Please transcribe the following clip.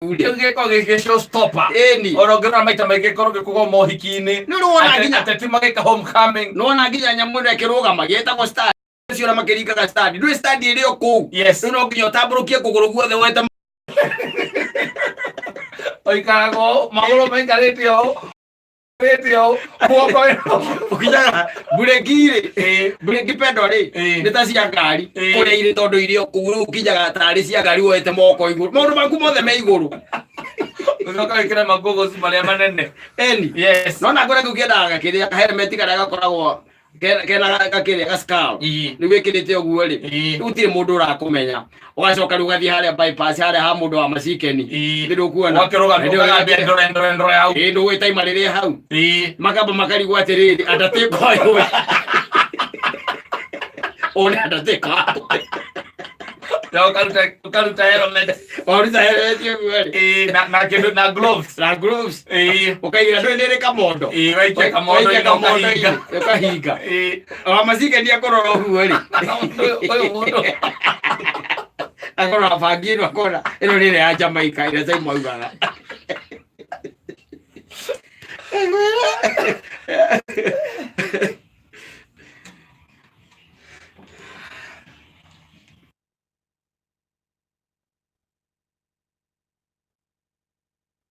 Kĩu gĩkoragwo gĩ gĩ show stopper. Ĩni. Ona ũngĩrora maita maingĩ gĩkoragwo gĩkũgwo mohiki-inĩ. Nĩ ũrĩ wona nginya Ateti magĩka homecoming. Nĩwona nginya nyamũ ĩno ĩkĩrũgama gĩtagwo stand ũcio ũrĩa makĩringaga stand ndũĩ stand ĩrĩ o kũu. Yes. Rĩu no nginya ũtambũrũkie kũgũrũ guothe wete. Ũikaraga ũũ, magũrũ maikarĩte ũũ. Rĩte ũũ, guoko Ũkinyaga mburĩki rĩ, mburĩki pedal rĩ, nĩ ta cia ngari kũrĩa irĩ tondũ irĩ o kũu. Rĩu ũkinyaga tarĩ cia ngari woete moko igũrũ, maũndũ maku mothe me igũrũ. Ũcoka wĩkĩre magoggles marĩa manene. Eni. Yes. No na ngwĩra kĩu kĩendaga gakĩrĩa kahelmeti karĩa gakoragwo kena gakĩrĩa ga skull. Rĩu wĩkĩrĩte ũguo rĩ, rĩu gũtirĩ mũndũ ũrakũmenya. Ũgacoka rĩu ũgathiĩ harĩa bypass harĩa ha mũndũ wa macikeni. Nĩ ndũkuona. Ũgakĩrũgamia Hĩndĩ ĩyo ũgagambia ndore ndore ndore hau. Ĩĩ, ndũgwĩta ima rĩrĩa hau. Makamba makarigwo atĩrĩrĩ, andatĩka ũyũ ũyũ nĩ andatĩka. Na ũkaruta helmet. Waruta helmet ũguo rĩ. Na kĩndũ na gloves. Na gloves. Ũkaigĩra ndũĩ nĩ ĩrĩ kamondo. Waikia kamondo-inĩ Waikia kamondo-inĩ, ũkahinga. ũkahinga. Wa macikeni akũrora ũguo rĩ. Ũyũ mũndũ. Akũrora bangi ĩno akona ĩno nĩ ĩrĩa ya Jamaica ĩrĩa Saimo augaga.